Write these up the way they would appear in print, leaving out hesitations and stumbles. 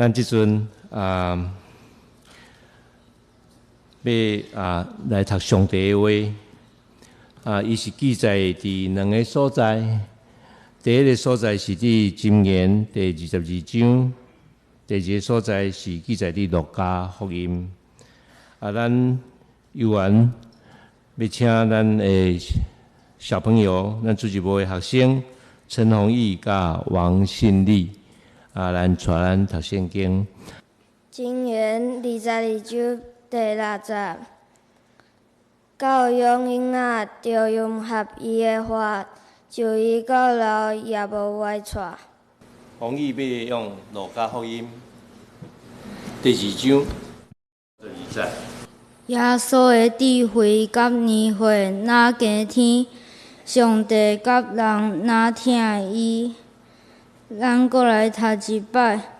咱這陣啊，欲啊來讀上帝的話啊，伊是記載佇兩个所在。第一个所在是佇箴言第22章，第二个所在是記載佇路加福音。啊，咱有緣欲請咱的小朋友，咱主日部的學生陳宏毅佮王信利啊，來帶咱讀聖經。箴言22章第6節，教養嬰仔，著用合伊的話，就伊到老也無歪趖。宏毅欲用路加福音第二章第二節。耶穌的智慧佮年歲若加添，上帝佮人若疼伊。咱閣來讀一擺。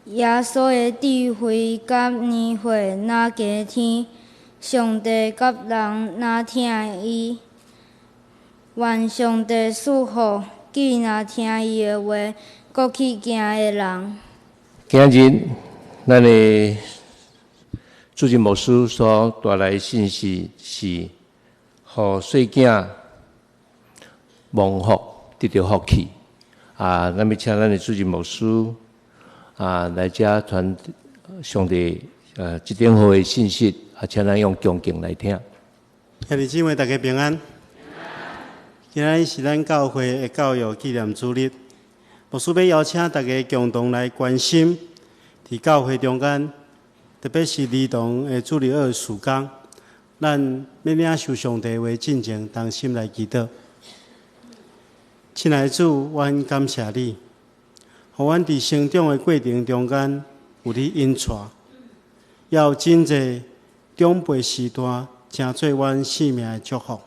耶穌的智慧佮年歲若加添，上帝佮人若疼伊。願上帝賜福，予若聽伊的話，閣去行的人。今日咱的主任牧師所帶來的信息是，予細囝蒙福，得著福氣。啊，咱欲請咱的主任牧師啊來遮傳上帝這頂好的信息，啊，請咱用恭敬來聽。兄弟姊妹，大家平安。今仔日是咱教會的教育紀念主日，牧師欲邀請大家共同來關心，佇教會中間，特別是兒童的主日學事工，咱欲領受上帝話進前，同心來祈禱。親愛的主，阮感謝你，予阮佇成長的過程中間有你引帶，也有真濟長輩時代成做阮生命的祝福。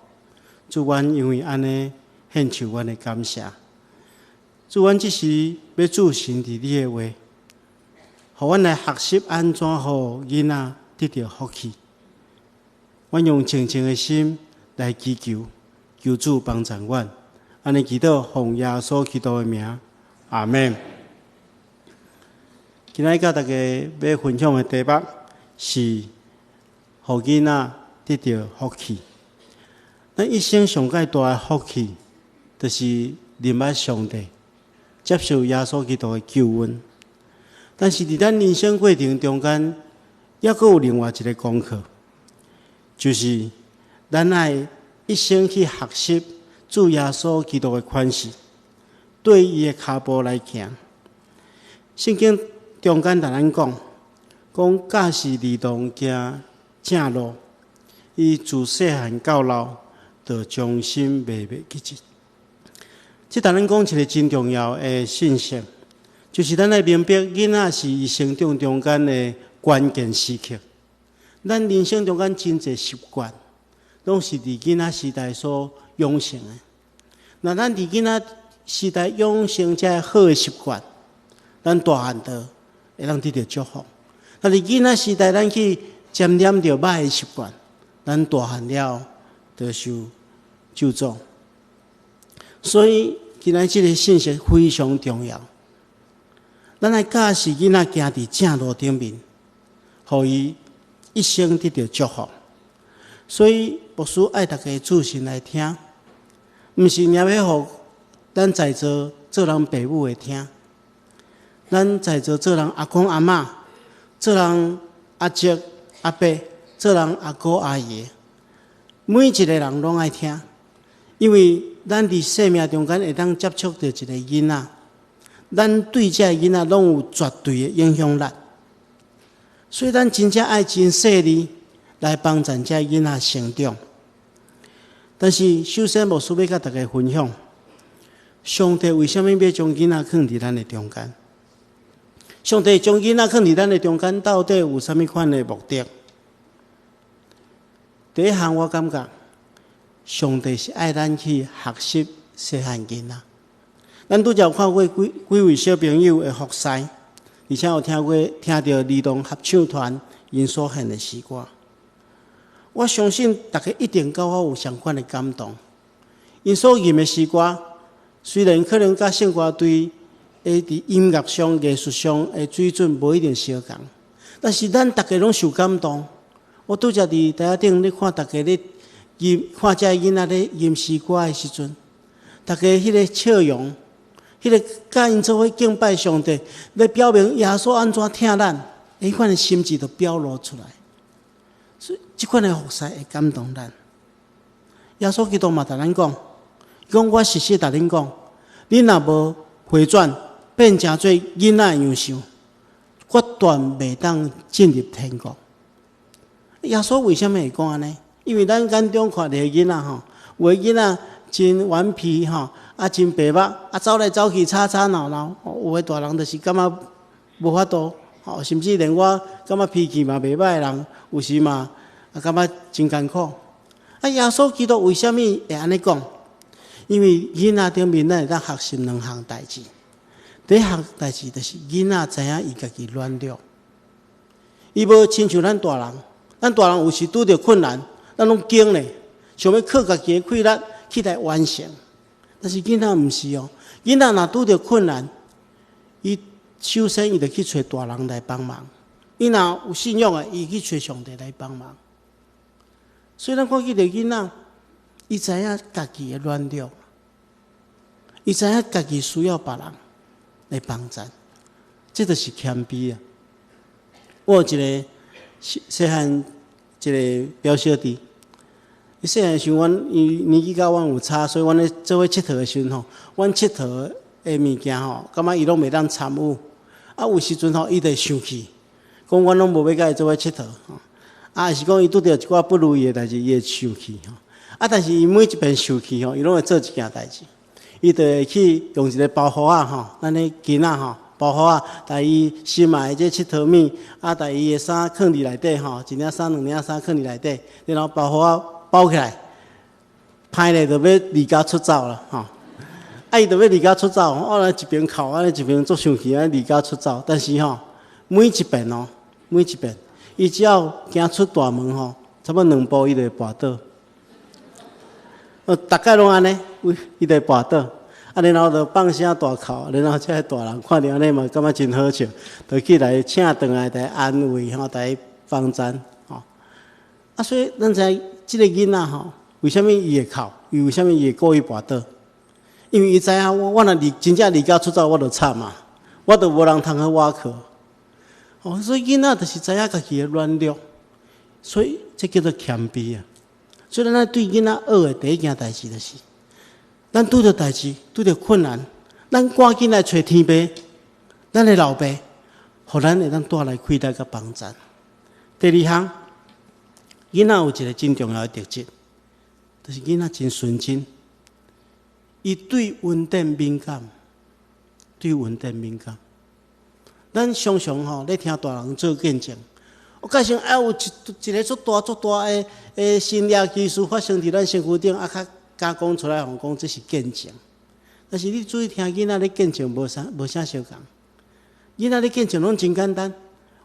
主，阮因為按呢獻上阮的感謝。主，阮這時欲注神佇你的話，予阮來學習按怎予囡仔得著福氣。阮用虔誠的心來祈求，求主幫助阮。按呢祈禱，奉耶穌基督的名，阿們。今仔日佮大家欲分享的題目是，予囡仔得著福氣。咱一生上蓋大的福氣，就是認捌上帝，接受耶穌基督的救恩。但是佇咱人生過程中間，猶閣有另外一个功課，就是咱愛一生去學習主耶穌基督的款式，綴伊的跤步來行。聖經中間共咱講，講教示兒童行正路，伊自細漢到老，就終身袂袂記得。這共咱講一个真重要的信息，就是咱愛明白，囡仔是伊成長中間的關鍵時刻。咱人生中間真濟習慣，攏是佇囡仔時代所養成的。若咱佇囡仔時代養成這好的習慣，咱大漢就會當得著祝福。若佇囡仔時代，咱去沾染著歹的習慣，咱大漢了就受咒詛。所以，今仔這个信息非常重要。咱愛教示囡仔行佇正路頂面，予伊一生得著祝福。所以，牧師愛大家注神來聽，毋是爾欲予咱在座做人爸母的聽，咱在座做人阿公阿嬤、做人阿叔阿伯、做人阿哥阿姨，每一个人攏愛聽，因為咱佇生命中間會當接觸著一个囡仔，咱對這个囡仔攏有絕對的影響力，所以咱真正愛真細膩來幫助這个囡仔成長。但是首先，牧師欲佮大家分享，上帝為啥物欲將囡仔囥佇咱的中間？上帝將囡仔囥佇咱的中間，到底有啥物款的目的？第一項，我感覺上帝是愛咱去學習細漢囡仔。咱拄才有看過幾幾位小朋友的服侍，而且有聽過聽著兒童合唱團𪜶所獻的詩歌。我相信大家一定佮我有相款的感動。𪜶所吟的詩歌，雖然可能佮聖歌隊會佇音樂上、藝術上的水準無一定相仝，但是咱逐家攏受感動。我拄才佇台仔頂咧看逐家咧吟，看這个囡仔咧吟詩歌的時陣，逐家彼个笑容，彼个佮𪜶做伙敬拜上帝，咧表明耶穌按怎疼咱，彼款的心志就表露出來。所以，這款的服侍會感動咱。耶穌基督嘛，共咱講，伊講我實實共恁講，恁若無回轉，變成做囡仔樣式，決斷袂當進入天國。耶穌為啥物會講按呢？因為咱眼中看著的囡仔吼，有的囡仔真頑皮吼，啊真白目，啊走來走去吵吵鬧鬧。有的大人就是感覺無法度，吼，甚至連我感覺脾氣嘛袂䆀的人，有時嘛啊感覺真艱苦。啊，耶穌基督為啥物會按呢講？因為囡仔頂面咱會當學習兩項代誌。第一項代誌就是囡仔知影伊家己軟弱，伊無親像咱大人，咱大人有時拄著困難，咱攏驚咧，想欲靠家己的氣力去來完成。但是囡仔毋是哦，囡仔若拄著困難，伊首先伊就去揣大人來幫忙。伊若有信仰的，伊去揣上帝來幫忙。所以咱看見著囡仔，伊知影家己的軟弱，伊知影家己需要別人來幫贊，這就是謙卑啊！我有一個細細漢一個表小弟，伊細漢時阮伊年紀佮阮有差，所以阮咧做伙𨑨迌的時陣吼，阮𨑨迌的物件吼，感覺伊攏袂當參與。啊，有時陣吼，伊就會生氣，講阮攏無欲佮伊做伙𨑨迌吼。啊，抑是講伊拄著一寡不如意的代誌，伊會生氣吼。啊，但是伊每一遍生氣吼，伊攏會做一件代誌。伊就會去用一個包袱仔吼，咱的囡仔吼，包袱仔，共伊心愛的這𨑨迌物，啊，共伊的衫囥佇內底吼，一領衫、兩領衫囥佇內底，然後包袱仔包起來，歹咧就欲離家出走啦吼。啊，伊就欲離家出走，我咧一邊哭，按呢一邊足生氣，按呢離家出走。但是吼，每一遍哦，每一遍，伊只要行出大門吼，差不多兩步伊就會跋倒。逐擺攏按呢，伊就會跋倒，啊，然後就放聲大哭，然後這个大人看著按呢嘛，感覺真好笑，就去來請轉來共伊安慰吼，共伊幫贊吼。啊，所以咱知影這个囡仔吼，為啥物伊會哭？伊為啥物伊會故意跋倒？因為伊知影我若離真正離家出走，我就慘啊，我就無人通好倚靠。哦，所以囡仔就是知影家己的軟弱，所以這叫做謙卑啊。所以咱對囡仔學的第一件代誌就是，咱拄著代誌，拄著困難，咱趕緊來揣天父，咱的老爸，予咱會當帶來氣力佮幫贊。第二項，囡仔有一個真重要的特質，就是囡仔真純真，伊對恩典敏感，對恩典敏感。咱常常吼咧聽大人做見證。我假想愛有一一个足大足大的的神蹟奇事發生佇咱身軀頂，啊，較敢講出來，予人講這是見證。但是你注意聽囡仔咧見證，無啥無啥相仝。囡仔咧見證攏真簡單。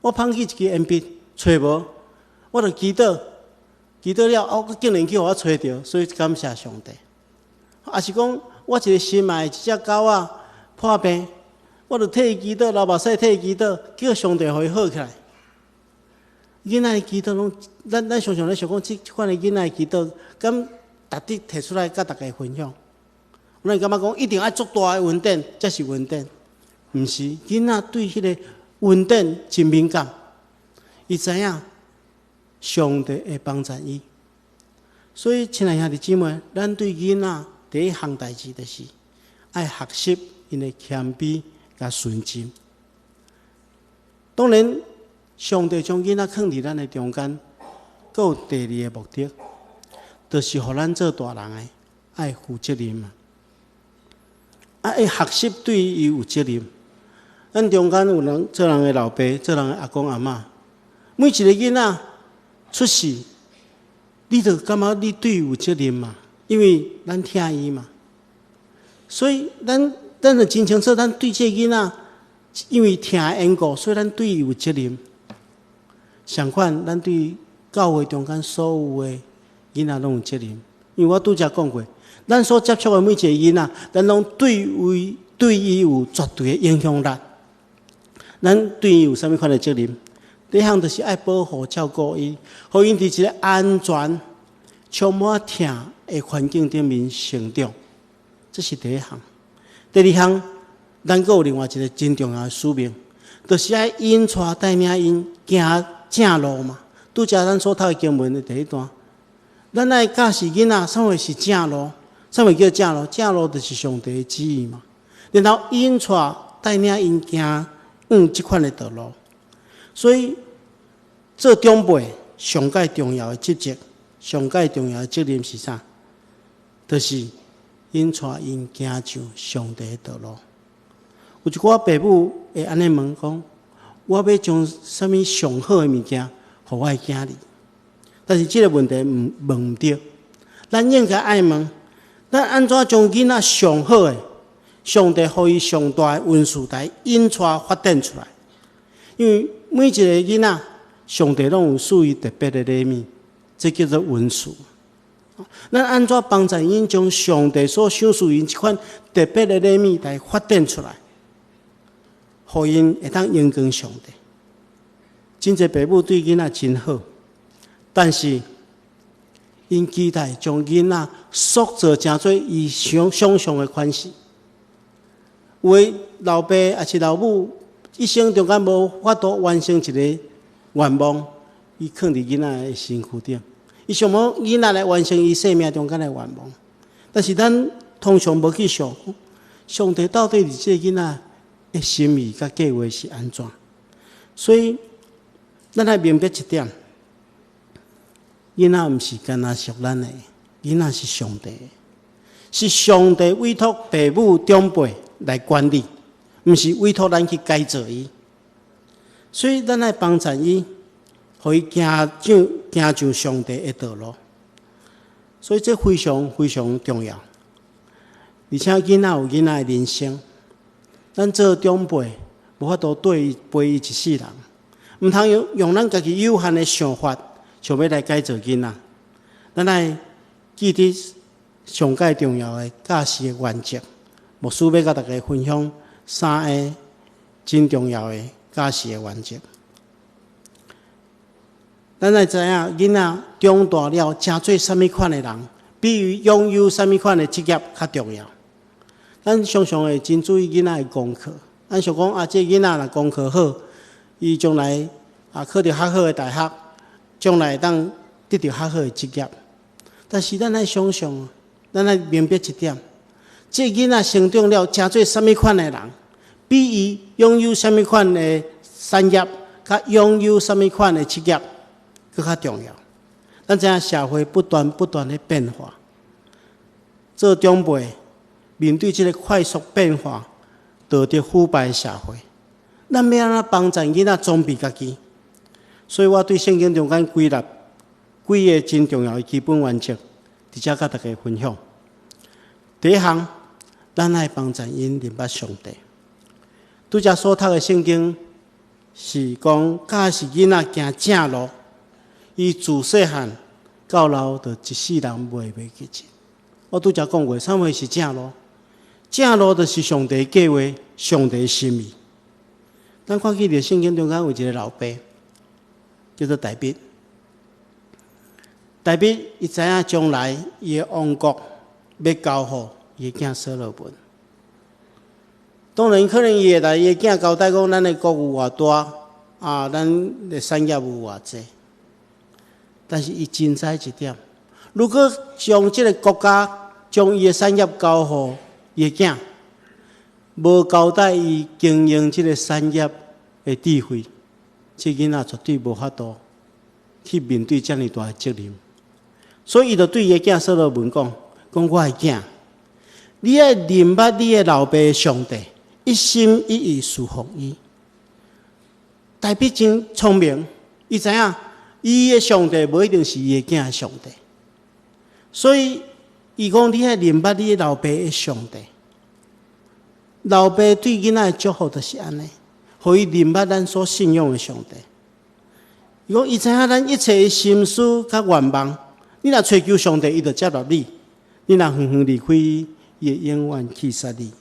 我拋棄一支鉛筆，揣無，我就祈禱，祈禱了，哦，竟然去予我揣著，所以感謝上帝。抑是講我一个心愛的一隻狗仔破病，我就替伊祈禱，流目屎替伊祈禱，叫上帝予伊好起來。囡仔的祈禱攏，咱常常咧想講，這這款的囡仔的祈禱，敢值得提出來佮大家分享？咱感覺講一定愛足大的恩典，才是恩典。毋是，囡仔對彼个恩典真敏感，伊知影上帝會幫贊伊。所以，親愛兄弟姊妹，咱對囡仔第一項代誌就是愛學習𪜶的謙卑佮純真。當然，上帝將囡仔囥佇咱的中間，閣有第二个目的，就是予咱做大人的愛負責任嘛。啊，愛學習對伊有責任。咱中間有人做人的老爸，做人的阿公阿嬤，每一个囡仔出世，你就感覺你對伊有責任嘛？因為咱疼伊嘛。所以咱咱就真清楚，咱對這个囡仔，因為疼的緣故，所以咱對伊有責任。相款，咱對教會中間所有的囡仔攏有責任。因為我拄才講過，咱所接觸的每一个囡仔，咱攏對為對伊有絕對的影響力。咱對伊有啥物款的責任？第一項就是愛保護照顧伊，予𪜶佇一个安全、充滿疼的環境頂面成長，這是第一項。第二項，咱閣有另外一個真重要的使命，就是愛引帶帶領𪜶行正路嘛。拄才咱所讀的經文的第一段，咱愛教示囡仔，啥物是正路？啥物叫正路？正路就是上帝的旨意嘛。然後引帶帶領𪜶行往這款的道路。所以做長輩上蓋重要的職責，上蓋重要的責任是啥？就是引帶𪜶行上上帝的道路。有一寡爸母會按呢問講：我欲將啥物上好的物件，予我的囝兒？但是這個問題毋問毋對。咱應該愛問：咱按怎將囡仔上好的，上帝予伊上大的恩賜來引帶發展出來？因為每一個囡仔，上帝攏有賜伊特別的禮物，這叫做恩賜。咱按怎幫助𪜶將上帝所賞賜𪜶這款特別的禮物來發展出來，予𪜶會當榮光上帝？真濟爸母對囡仔真好，但是𪜶期待將囡仔塑造成做伊想想像的款式。有的老爸抑是老母，一生中間無法度完成一個願望，伊囥佇囡仔的身軀頂，伊想欲囡仔來完成伊生命中間的願望。但是咱通常無去想，上帝到底佇這個囡仔的心意佮計劃是按怎？所以，咱愛明白一點，囡仔毋是干焦屬咱的，囡仔是上帝的，是上帝委託父母長輩來管理，毋是委託咱去改造伊。所以，咱愛幫助伊，予伊行上上帝的道路。所以，這非常非常重要。而且，囡仔有囡仔的人生，咱做長輩無法度綴伊陪伊一世人，毋通用咱家己有限的想法，想欲來改造囡仔。咱愛記得上蓋重要的教示的原則。牧師欲佮大家分享三个真重要的教示的原則。咱愛知影，囡仔長大了，成做啥物款的人，比伊擁有啥物款的職業較重要。咱常常會真注意囡仔的功課，咱想講啊，這个囡仔若功課好，伊將來啊考著較好的大學，將來會當得著較好的職業。但是咱愛想像，咱愛明白一點，這个囡仔成長了，成做啥物款的人，比伊擁有啥物款的產業，佮擁有啥物款的職業，閣較重要。咱知影社會不斷不斷咧變化，做長輩面對這个快速變化、道德腐敗的社會，咱欲按怎幫助囡仔裝備家己？所以我對聖經中間歸納幾个真重要的基本原則，佇遮佮大家分享。第一項，咱愛幫助𪜶認捌上帝。拄才所讀的聖經是講，教示囡仔行正路，伊自細漢到老，就一世人袂袂記得。我拄才講過，啥物是正路？正路就是上帝計劃、上帝心意。咱看見佇聖經中間有一个老爸，叫做大衛。大衛伊知影將來伊的王國欲交予伊的囝所羅門。當然，可能伊會來伊的囝交代講，咱的國有偌大，啊，咱的產業有偌濟。但是伊真知一點，如果將這个國家、將伊的產業交予伊的囝，無交代伊經營這个產業的智慧，這囡仔絕對無法度去面對遮爾大的責任。所以，伊就對伊的囝所羅門講：講我的囝，你愛認捌你的老爸上帝，一心一意事奉伊。大衛真聰明，伊知影伊的上帝無一定是伊的囝的上帝，所以伊講你愛認捌你的老爸的上帝。老爸對囡仔的祝福就是按呢，予伊認捌咱所信仰的上帝。伊講伊知影咱一切的心思佮願望，你若揣求上帝，伊就接納你；你若遠遠離開伊，伊會永遠棄殺你。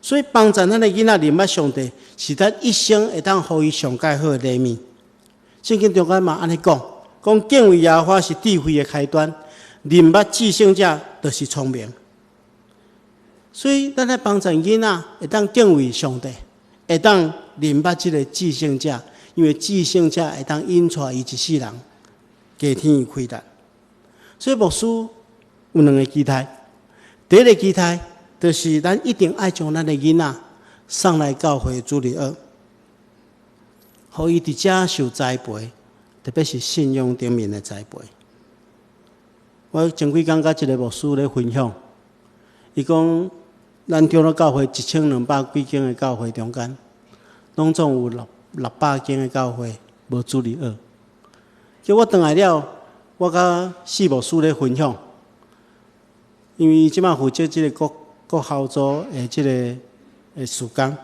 所以幫助咱的囡仔認捌上帝，是咱一生會當予伊上蓋好的禮物。聖經中間嘛按呢講，講敬畏耶和華是智慧的開端，認捌至聖者就是聰明。所以咱來幫助囡仔會當敬畏上帝，會當認捌這个至聖者，因為至聖者會當引帶伊一世人加添伊氣力。所以牧師有兩个期待，第一个期待就是咱一定愛將咱的囡仔送來教會主日學，予伊佇遮受栽培，特別是信仰頂面的栽培。我前幾工佮一个牧師咧分享，伊講咱長老教會1200幾間的教會中間，攏總有600間的教會無主日學。叫我轉來了，我佮四牧師咧分享，因為伊這擺負責這个國國校組的這个的事工，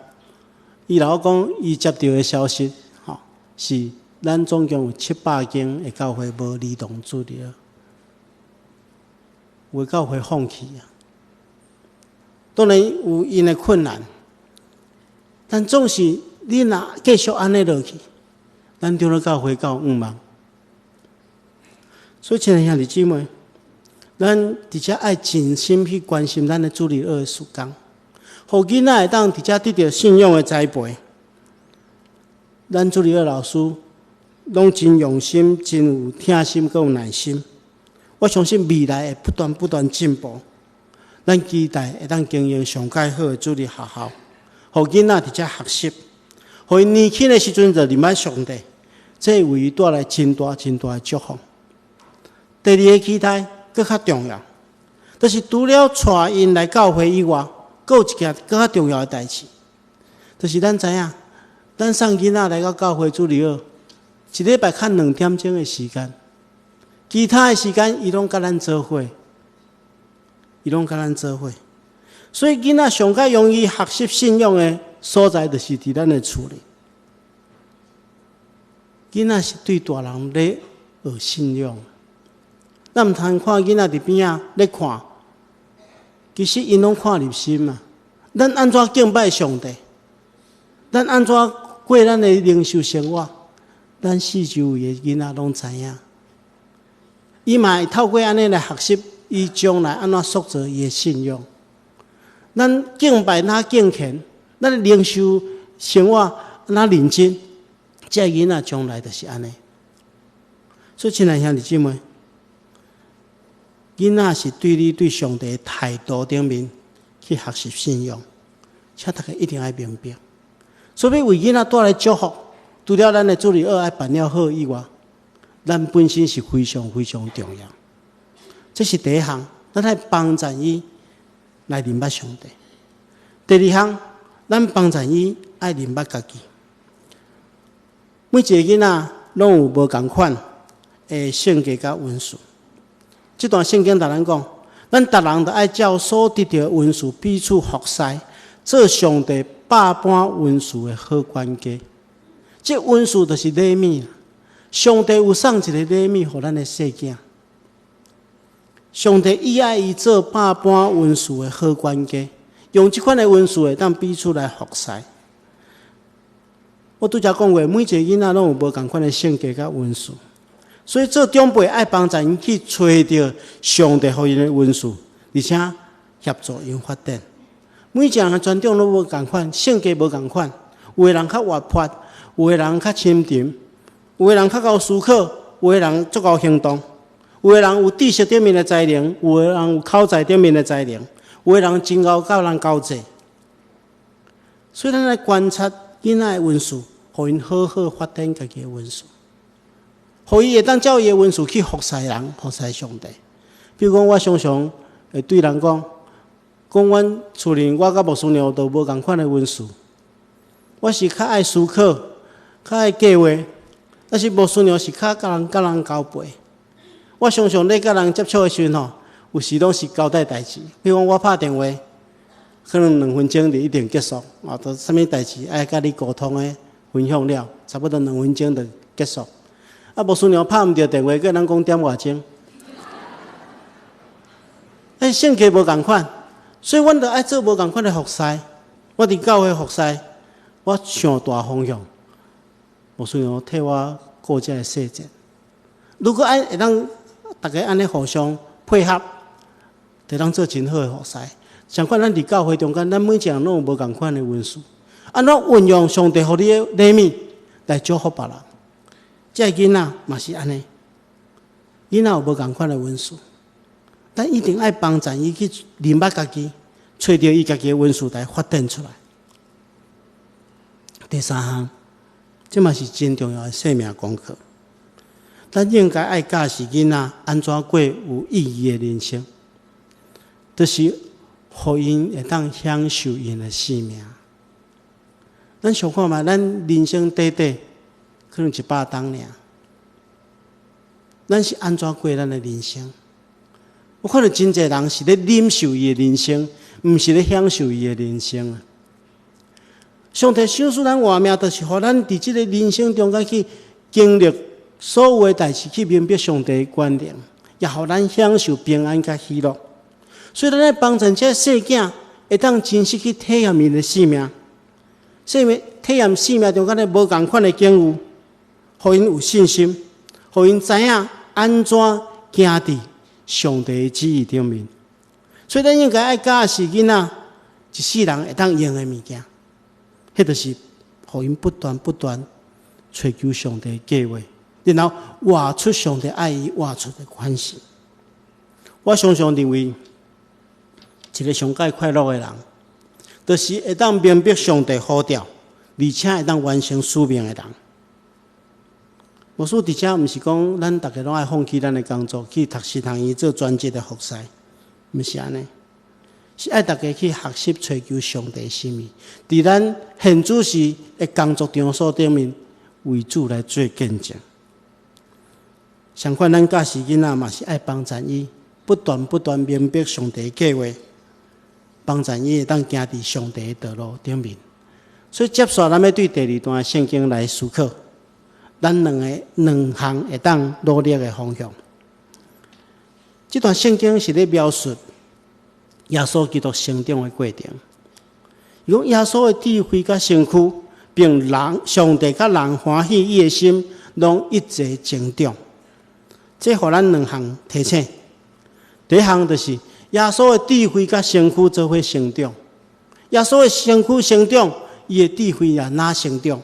伊老我講，伊接著的消息，吼，是咱總共有700間的教會無兒童主日學，有的教會放棄啊。當然有𪜶的困難，但總是你若繼續按呢落去，咱長老教會夠五萬。所以，親愛兄弟姊妹，咱佇遮愛盡心去關心咱的主日學的事工，予囡仔會當佇遮得著信仰的栽培。咱主日學老師攏真用心、真有疼心、閣有耐心。我相信未來會不斷不斷進步。咱期待會當經營上蓋好的主日學校，予囡仔佇遮學習，予𪜶年輕的時陣就認捌上帝，這為伊帶來真大真大的祝福。第二个期待閣較重要，就是除了帶𪜶來教會以外，閣有一件閣較重要的代誌，就是咱知影，咱送囡仔來到教會主日學，一禮拜較2點鐘的時間，其他的時間伊攏佮咱做伙，伊攏佮咱做伙。所以囡仔上較容易學習信仰的所在，就是佇咱的厝裡。囡仔是對大人咧學信仰。咱毋通看囡仔佇邊仔咧看，其實𪜶攏看入心啊。咱按怎敬拜上帝？咱按怎過咱的靈修生活？咱四周圍的囡仔攏知影。伊嘛會透過按呢來學習，伊將來按怎塑造伊的信仰。咱敬拜若敬虔，咱的靈修生活若認真，這个囡仔將來就是按呢。所以，親愛兄弟姊妹，囡仔是對你對上帝態度頂面去學習信仰，請大家一定愛明白。所以，為囡仔帶來祝福，除了咱的主日學愛辦了好以外，咱本身是非常非常重要。這是第一項，咱愛幫助伊來認捌上帝。第二項，咱幫助伊愛認捌家己。每一个囡仔攏有無仝款的性格佮恩賜。這段聖經共咱講，咱逐人都愛照所得著的恩賜彼此服侍，做上帝百般恩賜的好管家。這恩賜就是禮物，上帝有送一个禮物予咱的細囝。上帝伊愛伊做百般恩賜的好管家，用這款的恩賜會當彼此來服侍。我拄才講過，每一个囡仔攏有無仝款的性格佮恩賜。所以做長輩愛幫助𪜶去揣著上帝予𪜶的恩賜，而且協助𪜶發展。每一个人的專長攏無仝款，性格無仝款。有的人較活潑，有的人較深沉，有的人較𠢕思考，有的人足𠢕行動，有的人有知識頂面的才能，有的人有口才頂面的才能，有的人真𠢕佮人交際。所以咱來觀察囡仔的恩賜，予𪜶好好發展家己的恩賜。予伊會當照伊的恩賜去服侍人，服侍上帝。比如講，我常常會對人講，講阮厝裡我佮牧師娘都無仝款的恩賜。我是較愛思考，較愛計劃，但是牧師娘是較佮人交陪。我常常咧佮人接觸的時陣吼，有時攏是交代代誌。比如講，我拍電話，可能2分鐘就一定結束。啊，都啥物代誌愛佮你溝通的分享了，差不多兩分鐘就結束。啊，牧師娘拍毋著電話，閣人講點外鐘。欸，性格無仝款，所以阮著愛做無仝款的服侍。我佇教會服侍，我想大方向，牧師娘替我顧這个細節。如果愛會當逐家按呢互相配合，就當做真好的服侍。相款咱佇教會中間，咱每一個人攏有無仝款的恩賜。按怎運用上帝予你的禮物來祝福別人？這个囡仔嘛是按呢，囡仔有無仝款的恩賜，咱一定愛幫助伊去認捌家己，揣著伊家己的恩賜來發展出來。第三項，這嘛是真重要的生命功課。咱應該愛教示囡仔按怎過有意義的人生，就是予𪜶會當享受𪜶的生命。咱想看覓，咱人生短短可能100冬爾，咱是按怎過咱的人生？我看著真濟人是咧忍受伊的人生，毋是咧享受伊的人生啊！上帝賞賜咱活命，就是予咱佇這个人生中間去經歷所有的代誌，去明白上帝的權能，也予咱享受平安佮喜樂。所以，咱愛幫助這細囝會當真實去體驗𪜶的生命，生命體驗生命中間的無仝款的境遇，予𪜶有信心，予𪜶知影按怎行佇上帝的旨意頂面。所以，咱應該愛教示囡仔一世人會當用的物件，彼就是予𪜶不斷不斷揣求上帝的計劃，然後活出上帝愛伊活出的款式。我常常認為，一個上蓋快樂的人，就是會當明白上帝呼召，而且會當完成使命的人。牧師佇遮毋是講咱逐家攏愛放棄咱的工作，去讀神學院做專職的服侍，毋是按呢，是愛逐家去學習揣求上帝心意，佇咱現主時的工作場所頂面，為主來做見證。相款，咱教示囡仔嘛是愛幫助伊，不斷不斷明白上帝計劃，幫助伊會當行佇上帝的道路頂面。所以接續咱欲對第二段聖經來思考，咱兩个兩項會當努力的方向。這段聖經是咧描述耶穌基督成長的過程。伊講耶穌的智慧佮身軀，並人上帝佮人歡喜伊的心，攏一齊增長。這予咱兩項提醒。第一項就是耶穌的智慧佮身軀做伙成長。耶穌的身軀成長，伊的智慧也若成長。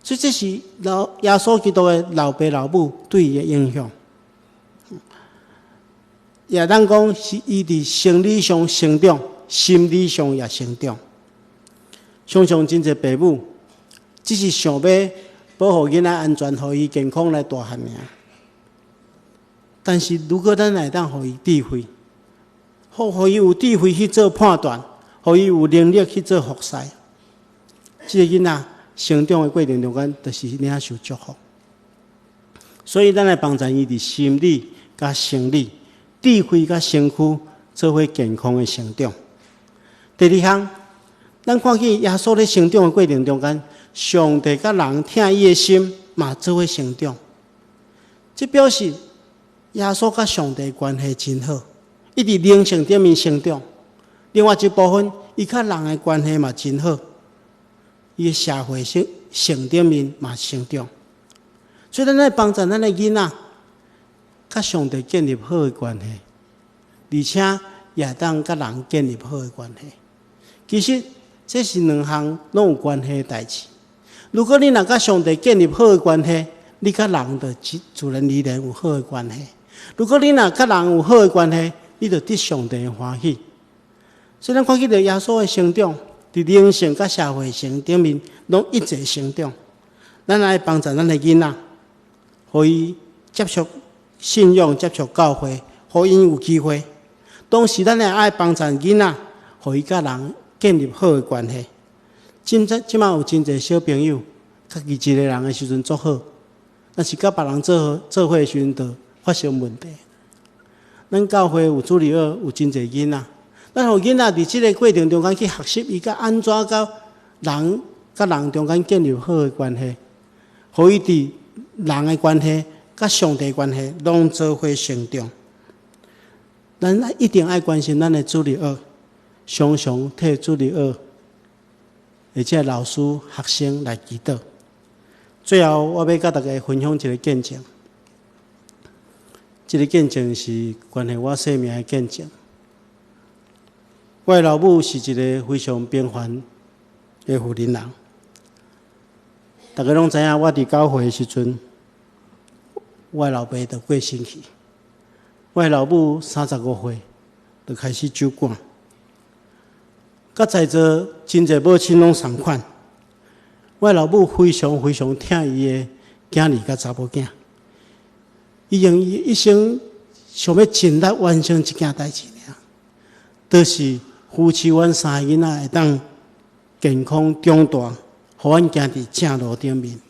所以這是老耶穌基督的老爸老母對伊的影響。也當講是伊佇生理上成長，心理上也成長。常常真濟爸母只是想欲保護囡仔安全，予伊健康來大漢爾。但是如果咱會當予伊智慧，予伊有智慧去做判斷，予伊有能力去做服侍，這個囡仔成長的過程中間，就是領受祝福。所以，咱來幫助伊佇心理佮生理、智慧佮身軀做伙健康的成長。第二項，咱看見耶穌咧成長的過程中間，上帝佮人疼伊的心嘛做伙成長。這表示耶穌佮上帝關係真好，伊佇靈性頂面成長。另外一部分，伊佮人的關係嘛真好，伊的社會性性頂面嘛成長。所以，咱愛幫助咱的囡仔，佮上帝建立好的關係，而且也當佮人建立好的關係。其實，這是兩項攏有關係的代誌。如果你若佮上帝建立好的關係，你佮人就自然而然有好的關係。如果你若佮人有好的關係，你就得上帝的歡喜。所以，咱看見著耶穌的成長，佇靈性佮社會性頂面攏一齊成長。咱愛幫助咱的囡仔，予伊接觸信仰、接觸教會，予𪜶有機會。同時，咱也愛幫助囡仔，予伊佮人建立好的關係。真濟這馬有真濟小朋友，家己一個人的時陣足好，但是佮別人做做伙的時陣，就發生問題。咱教會有主日學，有真濟囡仔，咱予囡仔佇這个過程中間去學習，伊佮按怎佮人佮人中間建立好的關係，予伊佇人的關係佮上帝關係攏做伙成長。咱一定愛關心咱的主日學，常常替主日學或者老師、學生來祈禱。最後，我欲佮大家分享一个見證。這个見證是關係我生命的見證。我的老母是一个非常平凡的婦人人。大家攏知影，我佇9歲的時陣，我的老爸就過身去。我的老母35歲就開始酒館，佮在座真濟母親攏仝款。我的老母非常非常疼伊的囝兒佮查某囝，伊用伊一生想欲盡力完成一件代誌爾，就是扶持阮三个囡仔會當健康長大，予阮行佇正路頂面。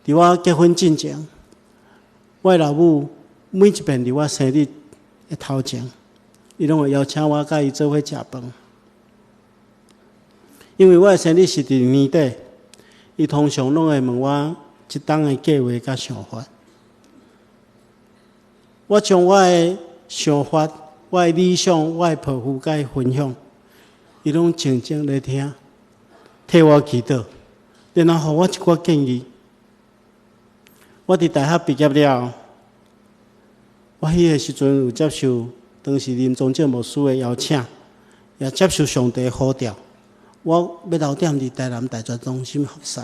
佇我結婚進前，我的老母每一遍佇我生日的頭前，伊攏會邀請我佮伊做伙食飯。因為我的生日是佇年底，伊通常攏會問我這冬的計劃佮想法。我將我的想法、我的理想、我的抱負佮伊分享，伊攏靜靜咧聽，替我祈禱，然後予我一寡建議。我佇大學畢業了後，我彼个時陣有接受當時林宗正牧師的邀請，也接受上帝呼召，我欲留踮佇台南大專中心服侍。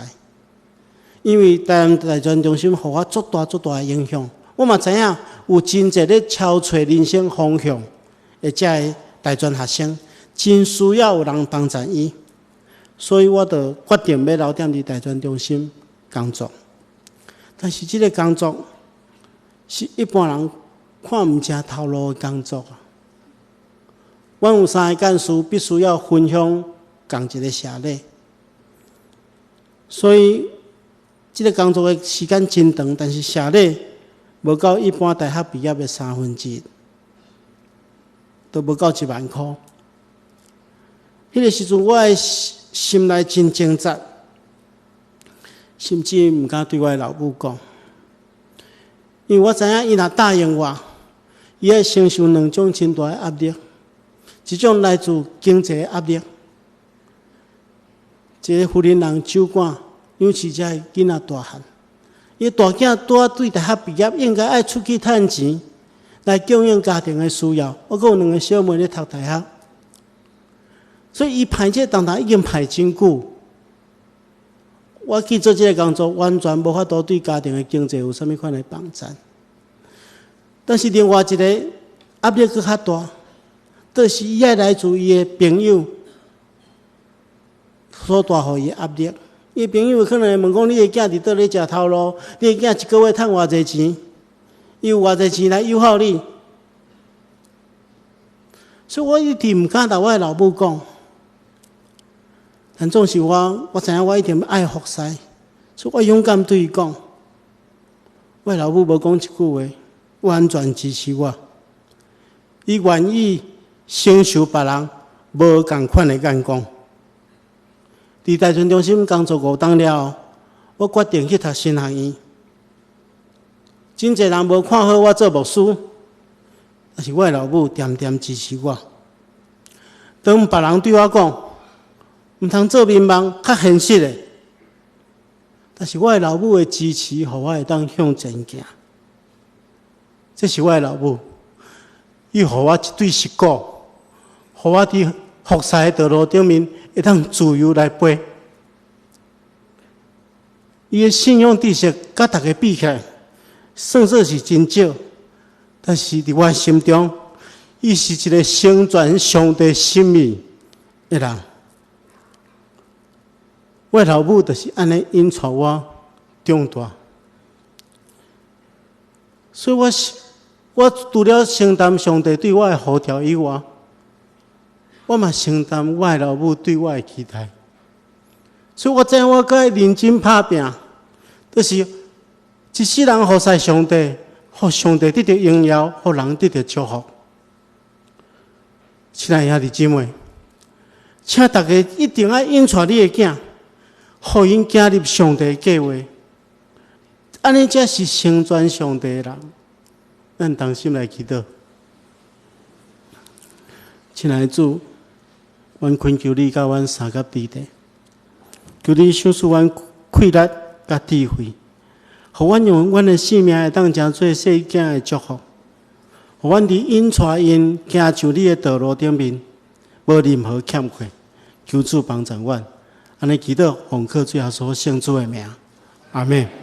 因為台南大專中心予我足大足大的影響。我嘛知影有真濟咧超揣人生方向的遮个大專學生，真需要有人幫助伊，所以我就決定欲留踮佇大專中心工作。但是這个工作是一般人看毋成頭路的工作啊！阮有三个幹事，必須要分享仝一个謝禮，所以這个工作的時間真長，但是謝禮無夠一般大學畢業的1/3，都無夠1萬箍。彼个時陣，我的心內真掙扎，甚至毋敢對我的老母講，因為我知影伊若答應我，伊愛承受兩種真大的壓力，一種來自經濟的壓力，一個婦人人酒館養飼這个囡仔大漢，伊大囝拄仔對大學畢業，應該愛出去趁錢來供應家庭的需要。我閣有兩個小妹咧讀大學，所以伊排這個重擔已經排真久。我去做這个工作，完全無法度對家庭的經濟有啥物款的幫助。但是另外一个壓力閣較大，就是伊愛來自伊的朋友所帶予伊的壓力。伊朋友可能會問講：你的囝佇佗咧食頭路？你的囝一个月趁偌濟錢？伊有偌濟錢來誘惑你？所以我一直毋敢共我的老母講。但總是我，我知影我一定愛服侍，所以我勇敢對伊講。我老母無講一句話，完全支持我。伊願意承受別人無仝款的眼光。佇大專中心工作5冬了後，我決定去讀神學院。真濟人無看好我做牧師，但是我的老母恬恬支持我。當別人對我講，毋通做眠夢，較現實的，但是我的老母的支持，予我會當向前行。這是我的老母，伊予我一對翼鼓，予我佇服侍的道路頂面會當自由來飛。伊的信仰知識佮大家比起來，算說是真少，但是佇我心中，伊是一個成全上帝心意的人。我老母就是按呢引帶我長大，所以我是我除了承擔上帝對我的呼召以外，我嘛承擔我的老母對我的期待。所以我知影我閣愛認真拍拚，就是一世人服侍上帝，予上帝得著榮耀，予人得著祝福。親愛的兄弟姊妹，請大家一定愛引帶你的囝，予𪜶行入上帝的計劃，按呢才是成全上帝的人。咱同心來祈禱，親愛的主，阮懇求你佮阮相佮佇咧，求你賞賜阮氣力佮智慧，予阮用阮的性命會當成做細囝的祝福，予阮佇引帶𪜶行上你的道路頂面，無任何欠缺。求主幫助阮，按呢祈禱奉靠主耶穌聖子的名，阿們。